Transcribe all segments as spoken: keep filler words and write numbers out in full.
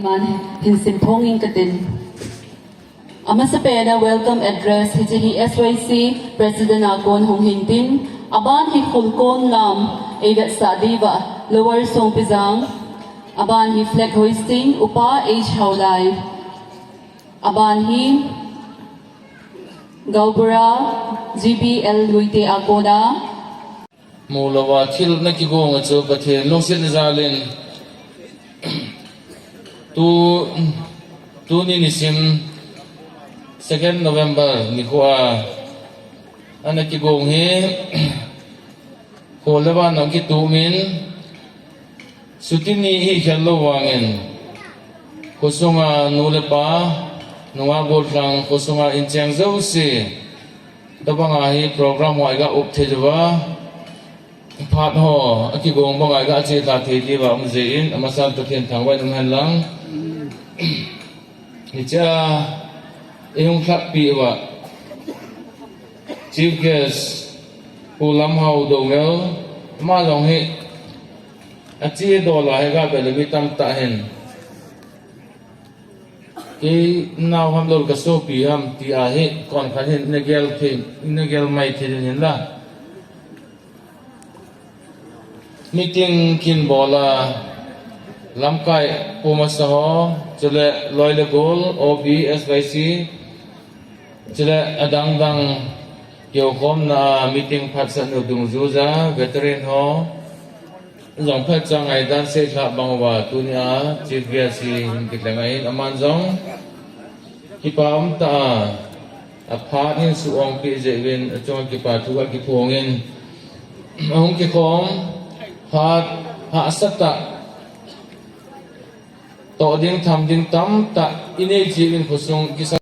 Man hin simphong in katin. Amasapen a welcome address hiche hi S Y C President a kon hung hin tin, aban hi Khulkon lam eivetsah diuva Lower Songpijang, aban hi flag hoisting Upa H Haolai, aban hi Gaonbura G B L Luite a kona. Mulouva thil nakigong a chu Pathen lungsetna jalin tu, tuni nisim second November nikhoa ana kigong hi kho le van a kitumin, suti ni hi khel lou vangin, khosunga nu le pa, nungah gollhang, khosunga incheng jouse, tabanga hi program ho iga up thei diuva, phat ho akigong banga iga chelha thei diuva um jeh in, amasan Pathen thangvah in um hen lang. Hichea eihung lhahpeh uva Chief Guest Pu Lamhao Doungel, ama jong hi ache dola hi gave le mi tamtah hin, kei nao ham lou kasopi ham tia hi konkhat hin nagel thei, nagel mai thei ding hinla. Meeting kin bol a, lamkai pumasa ho, chule loi le gol, O B, S Y C, chule adang dang kihoukhomna a meeting phatsah u dungjuija, veteran ho jong phatcha ngaidan seilhah bang uva tunia Chief Guest hi hin kilheng ahin, aman jong kipa umtah a, aphat in suhongpeh jeh uvin achunga kipa thu akiphongin, ahung kikhom phat hahsatah, toh ding tham ding tamtah inei jeh uvin khosung kisa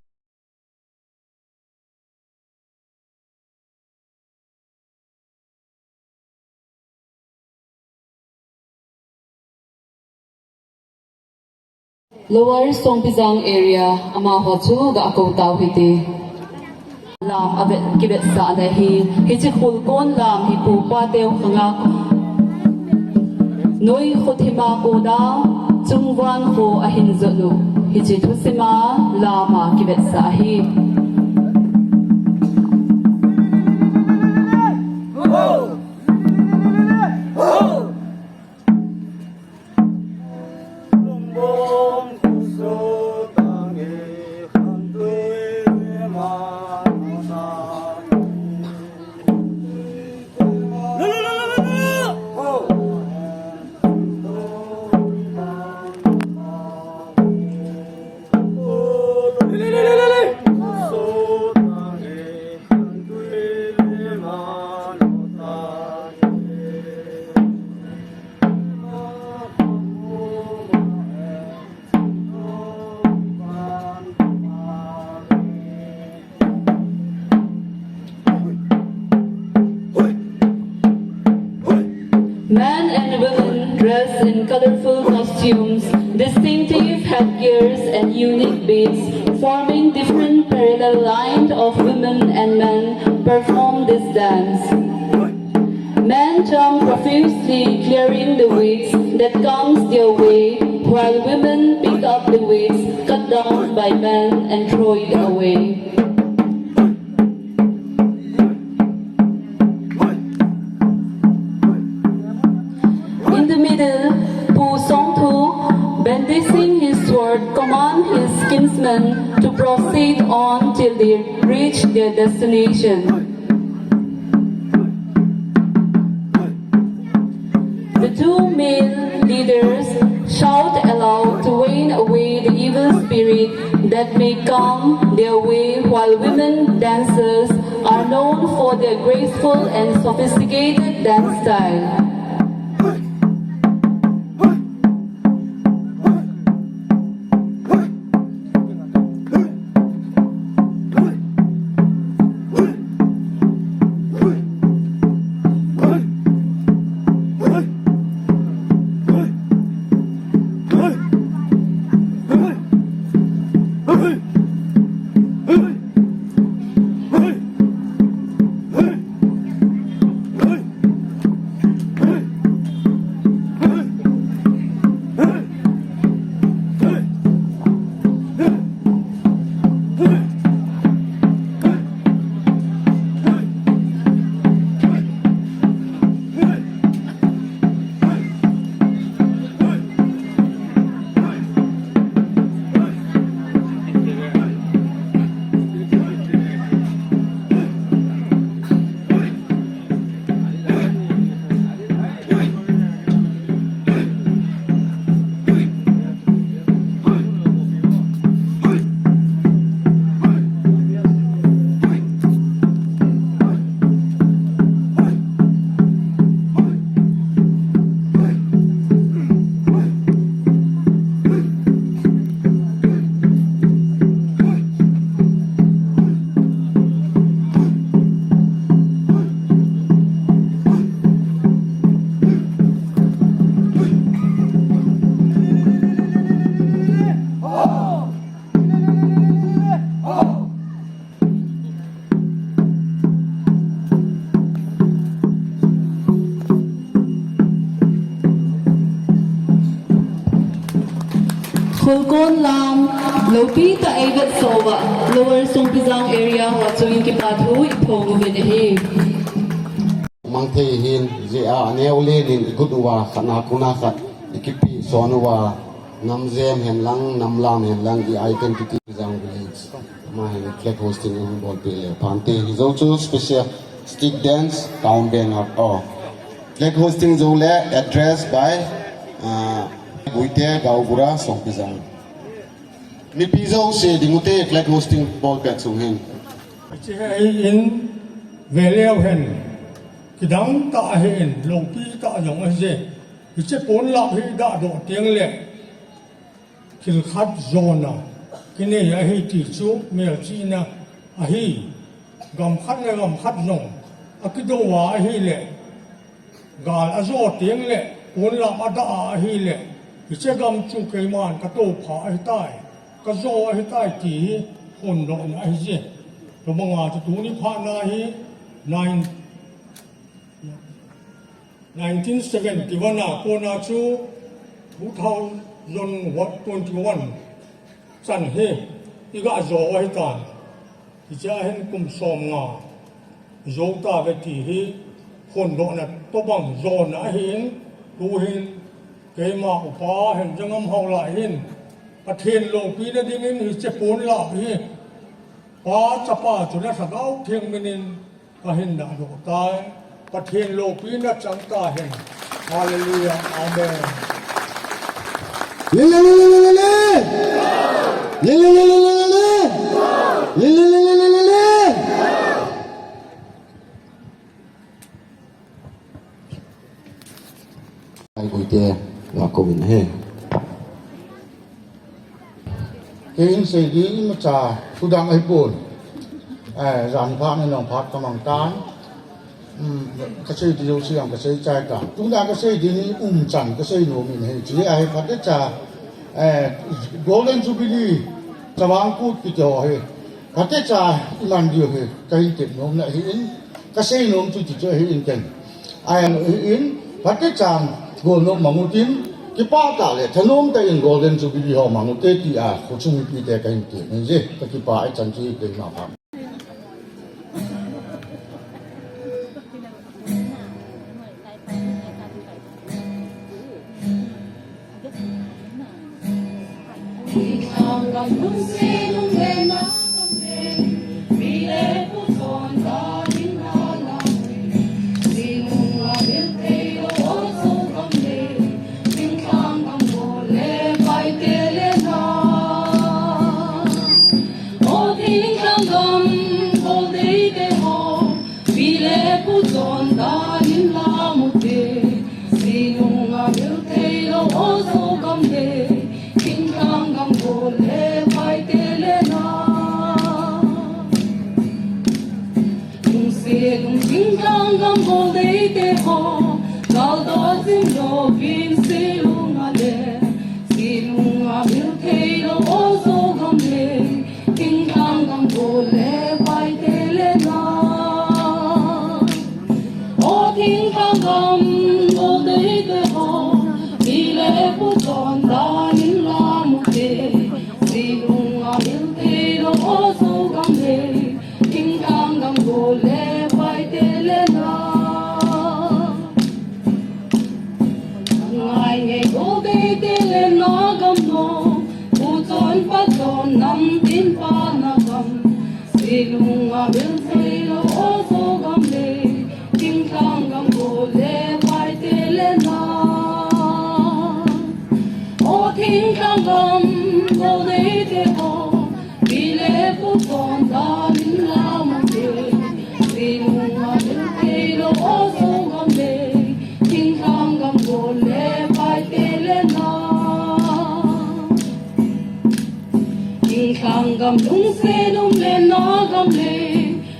Lower Songpijang area, amaho chu ga kou tau hite. Lam a vet, kivetsahna hi, hiche Khulkon lam hi pupa teu khanga noi kho thima kona chungvan kho ahin jot u, hiche thusima lam a kivetsah ahi. Men and women dressed in colorful costumes, distinctive headgears, and unique beads, forming different parallel lines of women and men, perform this dance. Men jump profusely, clearing the weeds that comes their way, while women pick up the weeds cut down by men and throw it away. In the middle, Pu Songthu, brandishing his sword, command his kinsmen to proceed on till they reach their destination. The two male leaders shout aloud to wane away the evil spirit that may come their way, while women dancers are known for their graceful and sophisticated dance style. Khulkon lam, lopi tah a eivet sova, Lower Songpijang area ho chungin kipa thu iphong uvin ahi. Mangthei hin, jeh a aneo len in igut uva, khat na kona khat, ikipi son uva, namjem hen lang, namlam hen lang, i identity Pijang village. Ama hin flag hosting in bolpeh le phante. Hi jou chu special stick dance, town banner. Oh. Flag hosting jou le address by, uh, Guite Gaonbura Songpijang. Mipi jouse ding ute flag hosting bolpeh chung hin. Hiche hi in veleu hen. Kidang tah ahin, lopi tah jong ahi je. Hiche ponlap hi dahdoh teng le. Thil khat jona kinei ahi ti chu melchihna ahi. Gam khat le gam khat jong akidou a ahile, gal ajo teng le, ponlap adah a ahile, hiche gam chu keiman katoupha ahitai, kajo ahitai ti hi phondohna ahi je. Tobanga chu tuni phatna hi nine Nineteen seventy-one a kona chu two thousand twenty-one chan hi iga jo ahitan. Hichea hin kum somnga jou tave ti hi phondohna tobang jona ahin, tuhin keima upa Henjangam Haolai hin Pathen loupina dingin hiche ponlap hi Pa, Chapa chule Lhagao Theng minin kahin dahdoh tai. Pathen loupina chang tahen. Hallelujah. Amen. Lele, lele, lele, lele. Lele, lele, lele, lele. Lele, lele, lele, lele. Ai, Guite, la ko min he. Kei in sei ding imacha thu dang ahipon. Eh, jan phat ni nong phat kamang tan. Um, kasei ding jouse jong kasei chai tan. Tuna kasei ding hi umchan kasei nom in ahi. Chule ahi phatecha, eh, Golden Jubilee, Chavang Kut kiti ho hi. Phatecha iman diu hi kahin tep nomna ahin. Kasei nom chu ti chu ahin ken. Ahin, phatecha golnom mang utin, kipah tah le thanom tah in Golden Jubilee ho mang ute tia, khochung mipite kahin tep in je, kakipah e chan chu keima pha. Pi le pu chondan in lam ute, sinunga mil thei lou o Zogam le, thingthang gam gol le paite le na. Lungset lungthim thang gam gol deite ho, gal dot zim louvin silunga le, silunga mil thei lou o Zogam le, thingthang gam gol le paite le na. O thingthang gam gol deite ho, pi le pu chondan in lam ute, silunga mil thei lou o Zogam le, thingthang gam gol le paite le na. Ngai ngei gol deite le na gam nom, pu chon pa chon nam tin pa na gam, silunga mil thei lou o Zogam le, thingthang gam gol le paite le na. O thingthang gam gol deite ho, pi le pu chondan in lam ute, silunga mil thei lou o Zogam le, thingthang gam gol le paite le na. Thingthang gam lungset um le na gam le,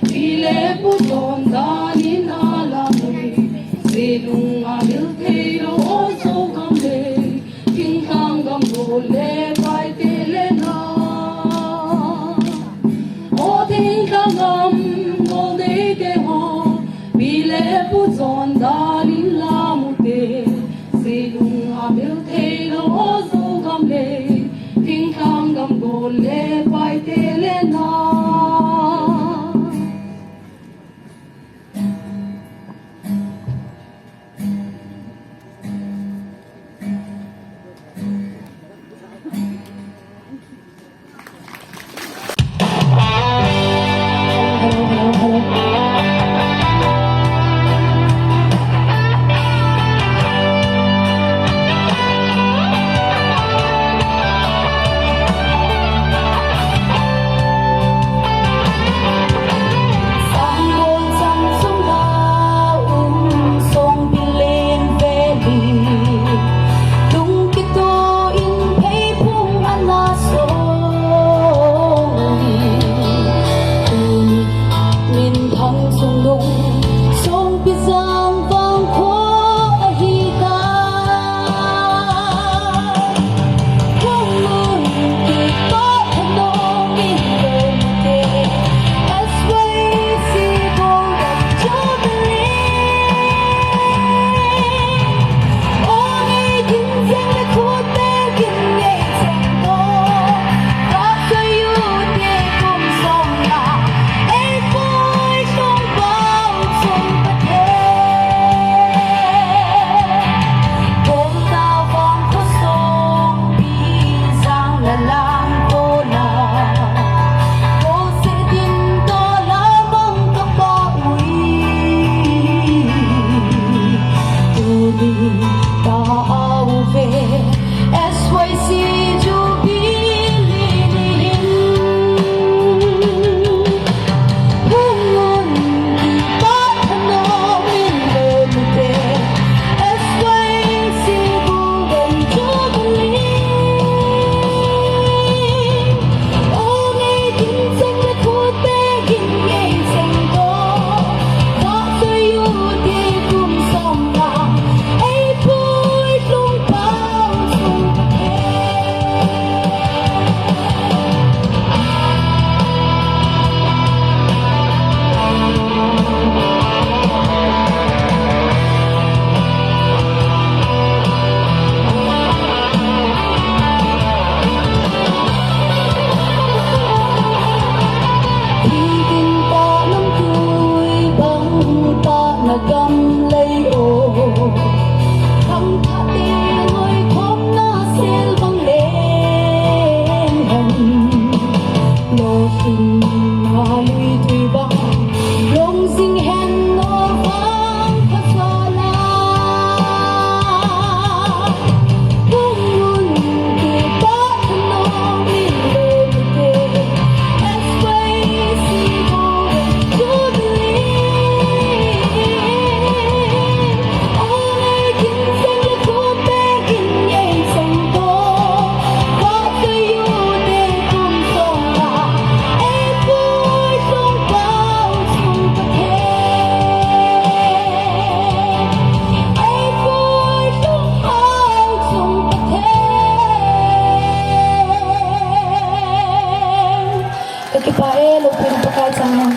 pi le pu chondan in a lam ute, silunga mil thei lou o Zogam le, thingthang gam gol le paite le na. O thingthang gam gol deite ho, pi le pu chondan in lam ute, silunga mil thei lou o Zogam le, Gam lei o, khangthah te ngaikhomna sel bang leng hen. Lolhinna luitui bang long jing hen, nor vang pha sona. Kong un kipah thanom in lem te. Ka kipah e, lopina Pakai chang hen.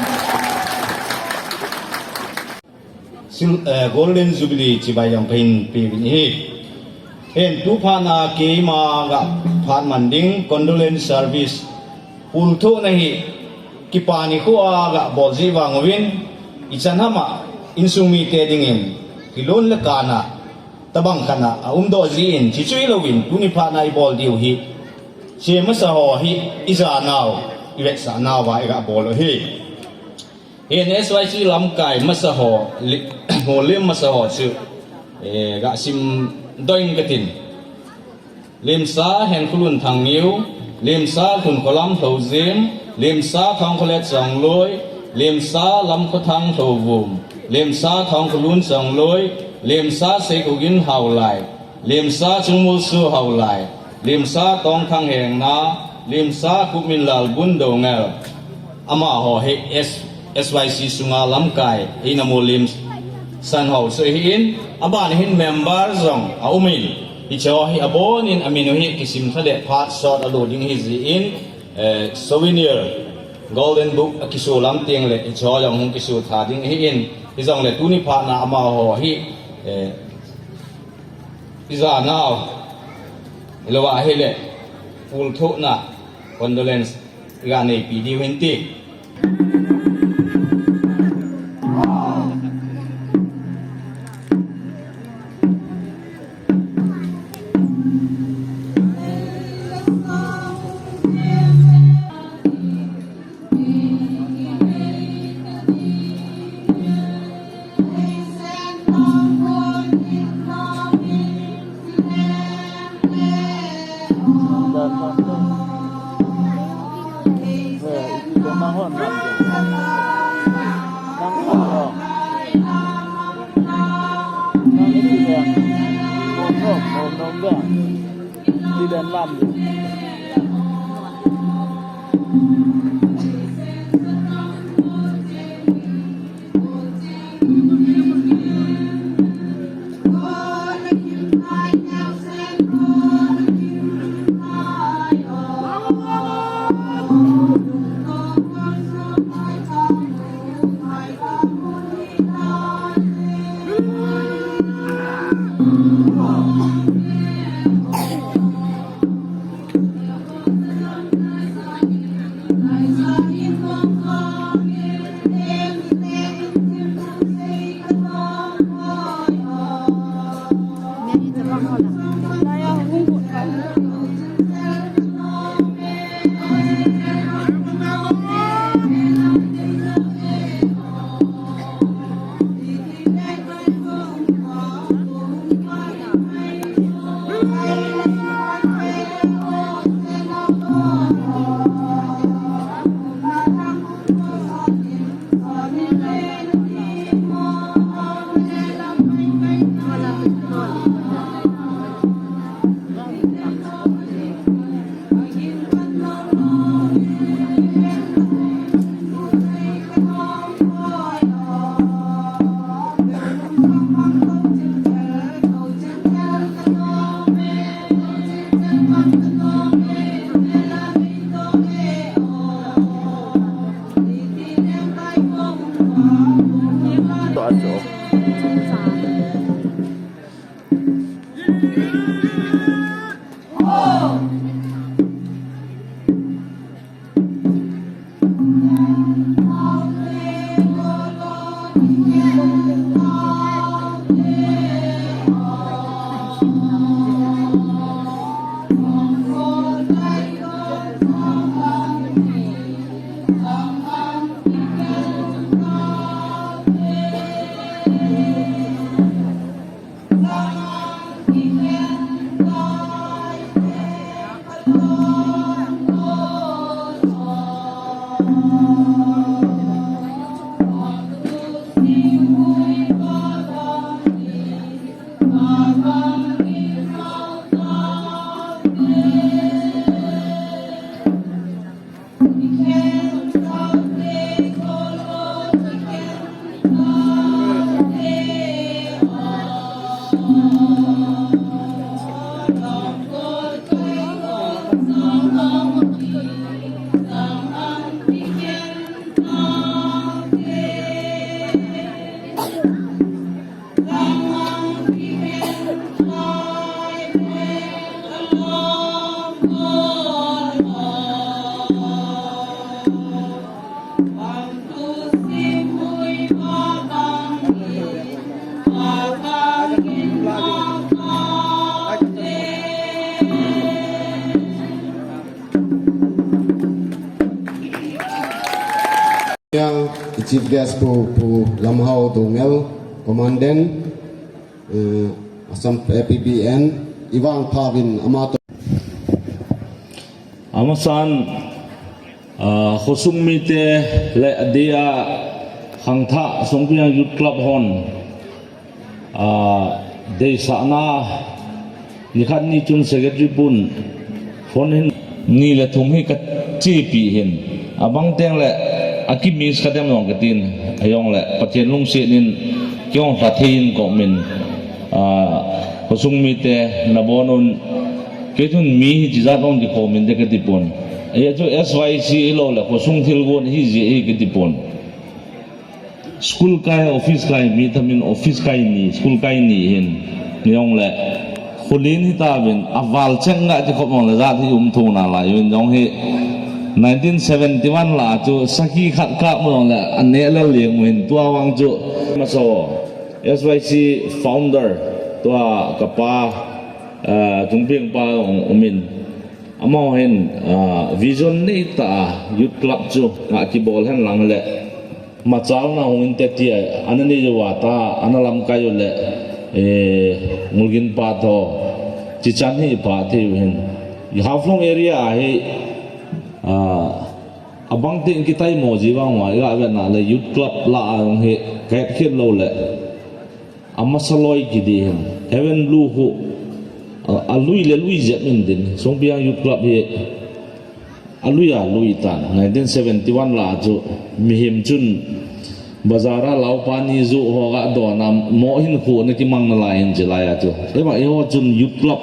Sil-, eh, Golden Jubilee chibai jong kahin peuvin ahi. Hin tu phat a keima ga phat man ding condolence service pulthohna hi kipa nikho a ga bol ji vang uvin, ichan ham a insung mite dingin kilon le kana tabang khat a aumdoh jin, chuche louvin tuni phat a ibol diu hi, che masa ho hi ijanau, ivetsah nau va iga bol u ahi. Hin S Y C lamkai masa ho, li-, ho lim masa ho chu, eh, ga simdoh ing katin. Limsa Henkholun Thangniu, Limsa Lhunkholam Lhoujim, Limsa Thongkholet Chongloi, Limsa Lamkhothang Lhouvum, Limsa Thongkholun Chongloi, Limsa Seikhogin Haolai, Limsa Chungmulsu Haolai, Limsa Tongthang Hengna, Limsa Khupminlal Bun Doungel. Amaho hi S-, S Y C sunga lamkai, eina mulim san ho chu ahin, aban hin member jong aumin, hicheho hi abonin amin u hi kisim lha le phat sot alo ding ahi jin, eh, souvenir, Golden Book akiso lam teng le, hicheho jong hung kiso tha ding ahin, hijongle tuni phat a amaho hi, eh, ijanau, ilou ahile, pulthohna, condolence, iga neipi diu hin ti. Chief Guest Pu, Pu Lamhao Doungel, Commandant, eh, Assam A P B N, i vangphauvin ama toh. Amasan, ah, khosung mite le adia khangthah Songpijang Youth Club hon, ah, deisahna nikhat ni chun secretary pun phone hin ni le thum hi kachepi hin, abang teng le akimiss kadem jong katin, ajongle Pathen lungset in kihong lha thei in komin, ah, khosung mite nabonun kei chun mi hi chijat hung kikhomin te katipon. Ahi chu S Y C hilou le khosung thilgon hi ji hi katipon. School kai, office kai, mi thamin office kai ni, school kai ni hin, nijongle, kholin hitauvin, aval cheng nga ti khop jongle, jat hi um thou nalai uvin, jong hi, nineteen seventy-one lah chu, sakhi khat kap jongle, aneh lel jeng uvin, tua vang chu, maso, S Y C founder, tua kapa, eh, Chungpeng pa jong umin, amaho hin, eh, vision neitah a, youth club chu, nga kibol hen lang le, machalna hung in te tia, ana nei uva ta, ana lamkai u le, eh, ngulgin pa tho, chichan hi pha thei u hin. I Haflong area a hi, ah, abang te in kitaimo ji vang uva, i ga vetna le youth club lah a hung hi, kahet khel lou le. Amasa loi kiti hin. Heaven Blue khu, a, alui le lui jep in tin. Songpijang Youth Club hi, alui a lui tan. Nineteen seventy-one lah chu, mihem chun, bazar a lau pani ju ho ga dona, mo hin khu na kimang nalai hin chi lai a chu. Ema eiho chun Youth Club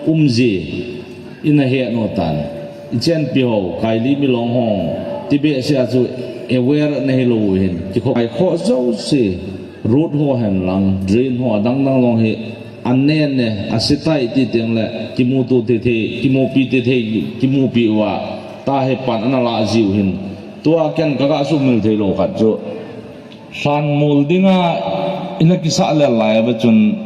um ji, ina he no tan. I chenpi ho, Kaili Milong ho, ti behseh a chu aware na hilou hin. Kikhop, ai kho jouse. Road ho hen lang, drain ho, adang dang jong hi, an ne ne, a sitai ti teng le, kimuto thei thei, kimupi thei thei, kimupi uva, ta hi pan ana la jiu hin. Tua ken ka ga sumil thei lou khat chu. Lhan mol dinga, ina kisa le lai va chun,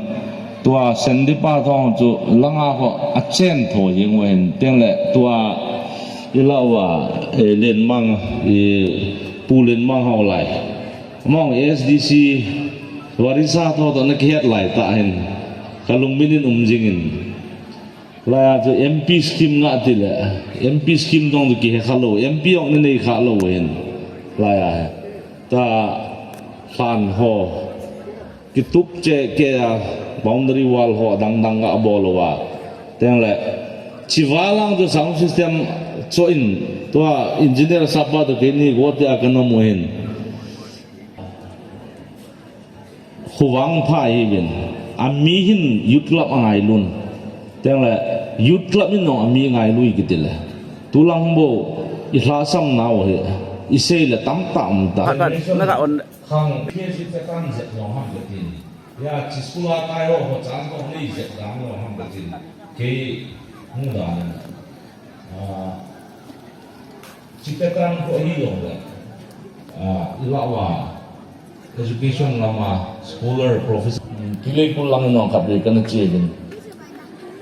tua Sandy pa thong chu, langa ho, a chen tho jing uva hin, teng le, tua, i la uva, eh, Lenmang, i, Pu Lenmang ho lai. Among S D C, Warisa tho to na kihet lai ta hin. Ka lungmin in um jing in. Lai a chu M P scheme nga ti le. M P scheme dong chu kihe kha lou. M P ong ni nei kha lou hin. Lai a he. Ta khan ho. Kitup che ke a boundary wall ho dang dang nga bol uva. Teng le. Chiva lang chu sound system cho in. Tua engineer sapa tu ke ni go te a ka na mu hin. Khuvang pha hi vin. A mi hin youth club a ngai lun. Teng le youth club in nong a mi ngai lui kiti le. Tulang bo i hla sam nau he. I sei le tam tam ta. Phat, phat, na ka on. Khang P H D te tan zet nong ham ke tin. Ya chi school a kai ho ho chan ko nei zet dang nong ham ke tin. Ke mu da ne. Ah, Chipetang ko hi jong le. Ah, i la uva. Education lama, scholar, professor. Kileikul lang nong khat le kana che din.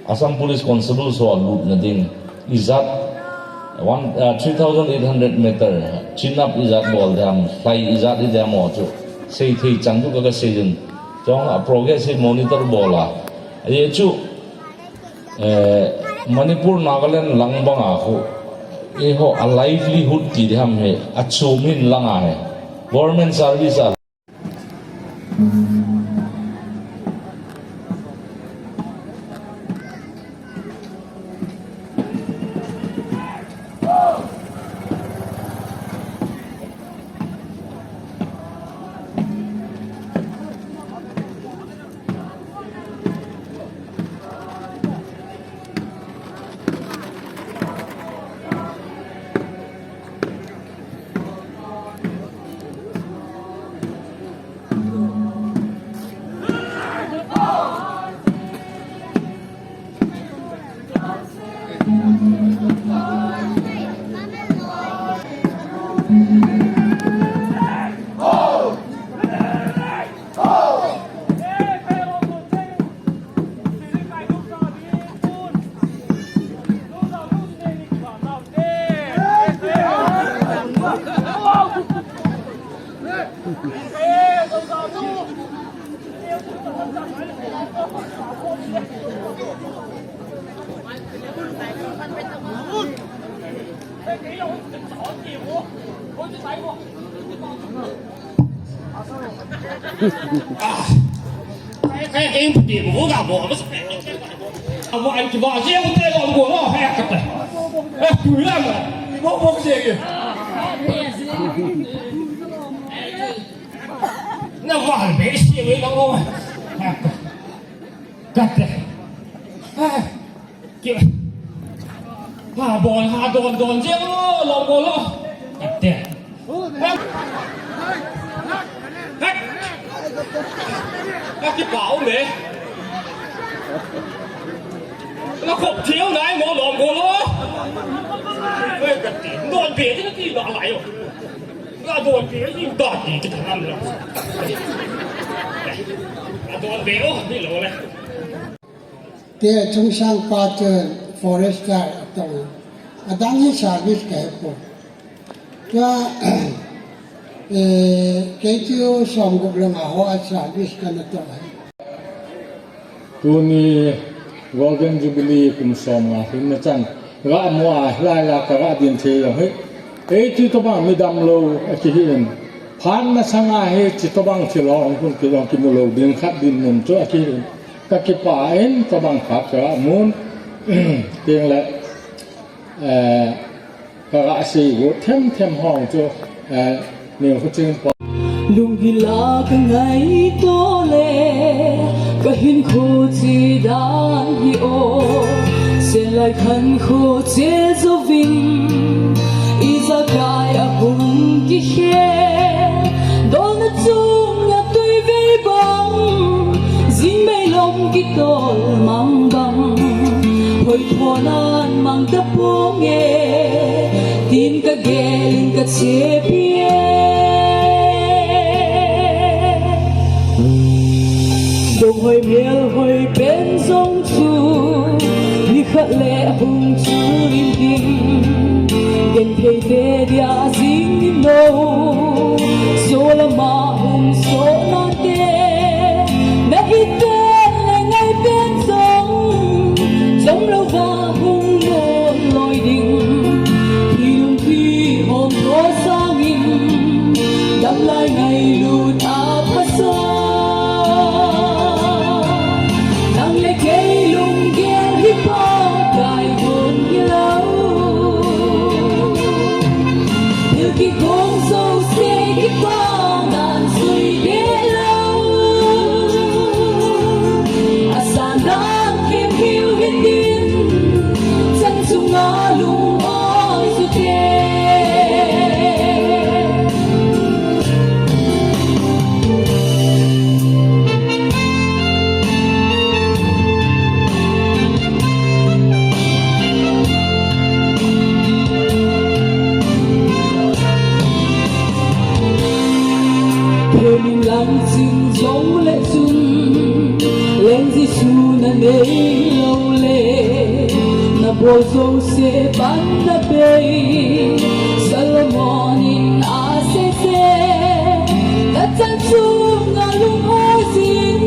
Assam Police Constable so lut na ding. Ijat one, ah, three thousand eight hundred meter. Chin up ijat bol dam, fly ijat i dam o chu. Sei thei chang chu ka ka sei din. Chong a progress hi monitor bol a. Ahi chu, eh, Manipur, Nagaland lang bang a khu, eiho a livelihood ti ding ham he, achom hin lang a he. Government service a. Na val be si we na mo. Kate. Ah. Ki. Ha bol, ha don, don je lo, lo bol lo. Kate. Ha. Ha. Ka kipah me. Na khop thiu nai mo, lo bol lo. Oi, kate. Don be ti na ti la lai lo. Adon be o, ni lo le. Te chungsang pa chun forester atong. Adang hi service kahe poi. Tua, eh, kei chu som gup lang a ho a service kana tong. Tuni Golden Jubilee kum som nga hin na chan. Ga mu a, lai la ka ga din thei lo hi. Ei chu tobang midam lo a kihi in. Phat masang a hi chu tobang thil hong hun kilong kimu lo ding khat dinmun chu a kihi in. Ka kipah in tobang khat ka ga mun. Ting le, eh, Ka ga sei got them them hong chu, eh, ni khu ching pa. Lunggil a ka ngaito le, ka hinkho che dan hi o. Sen lai khankho che zo vin, ijakai a hung kikhen. Dolna chunga tui vei bang, jing meilom kitol mang bang. Hoi thonan mang ta ponge, tin ka gelin ka chepi e. Dong hoi mel hoi pen jong chu, ni khat le hung chu in ding. Genthei te dia jing ni lo, so lama hung so na te, na hi pen le ngai pen jong, jom lo va hung lom loi ding. Hi lum hi hom tho sangin, dam lai ngailut a pha so. Nang le kei lunggel hi pa kai gon hi lo. Thil kigong jouse kipah nan jui de lo. Asan dan khem hiu hitin, chan chunga lung oi ju te. Phemin lang ching jong le chun, leng Jesu na nei lo le, na bol jouse pan na bei. Solomon in a sei se, na chan chunga lung oi jing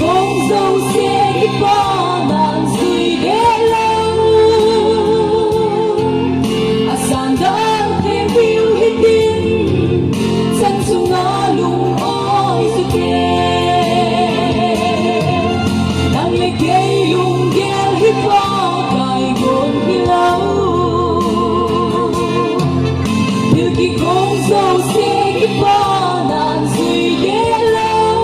Kong jouse kipa nan jui de lou. Asan dan themhiu hitin, chan chunga lung-oi jute. Nang le kei lunggel hi Pakai gon hilou. Thil kikong jouse kipa nan jui de lou.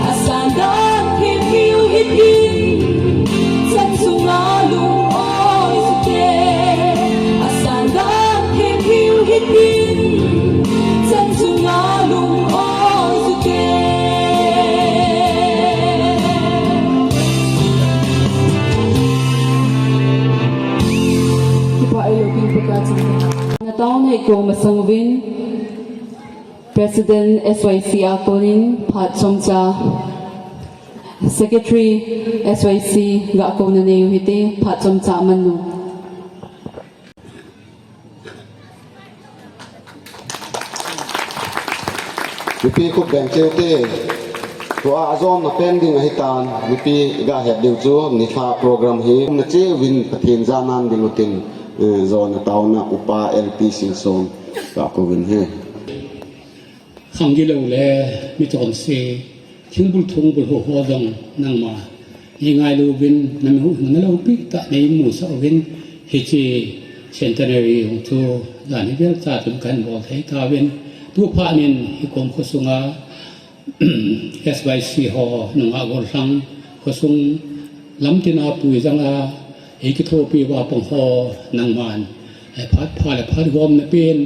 Asan dan themhiu hitin, chan chunga lung-oi jute. Asan dan themhiu hitin, chan chunga lung-oi jute. Kipa eilou kin peka chang. Nataona ikong masang uvin, President S Y C a konin phat chomcha, Secretary S Y C ga kona neiu hite, phat chomcha manu. Mipi khut beng cheu te. Tua ajona pen ding ahitan, mipi ga het diu chu, nilhah program hi. Umna cheuvin Pathen janan ding utin, eh, jona taona upa L P Silsom ga kouvin ahi. Khang gilou le mi chonse, thingbul thongbul ho ho jong nangma nei ngailu uvin, na mi huhhingna loupi tah nei musah uvin, hiche centenary jong chu jan hi vel cha chun kahin bol thei tauvin, tu phat in hikom khosunga S Y C ho nungah gollhang khosung lamtin a pui janga, ei kithopi uva pang ho nangman, eh, phat pha le phat gomna pen,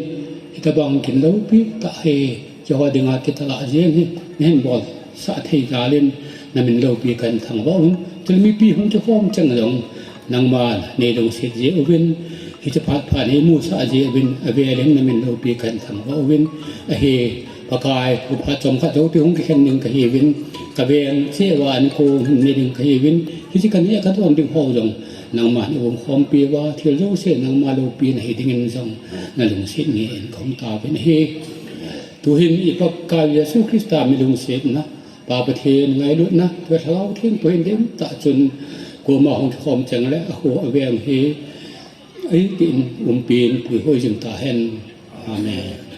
hitabang kin loupi tah hi, keiho dinga kitholah jeng hi, nahin bolsah thei jal in, na min loupi kahin thangvah uvin, chule mipi hung kikhom cheng jong, nangman nei lungset jeh uvin, hiche phat pha nei musah jeh uvin, avel in na min loupi kahin thangvah uvin, ahi, Pakai, tu phat chomkhat jou te hung kikhen ding kahiuvin, ka veng cheh uva nikho hin ne ding kahiuvin, hiche kaneh kadon ding ho jong, nangman eiumkhompi uva, thil jouse nangma loupina hi dingin jong, na lungset ngen kahung tauvin ahi. Tuhin i Pakai Jesu Christa mi lungsetna, Pa Pathen ngailutna, tua Lhagao Theng puihoina ding tah chun, koma hung kikhom cheng le, akho aveng hi, ahi tin umpin puihoi jing tahen. Amen.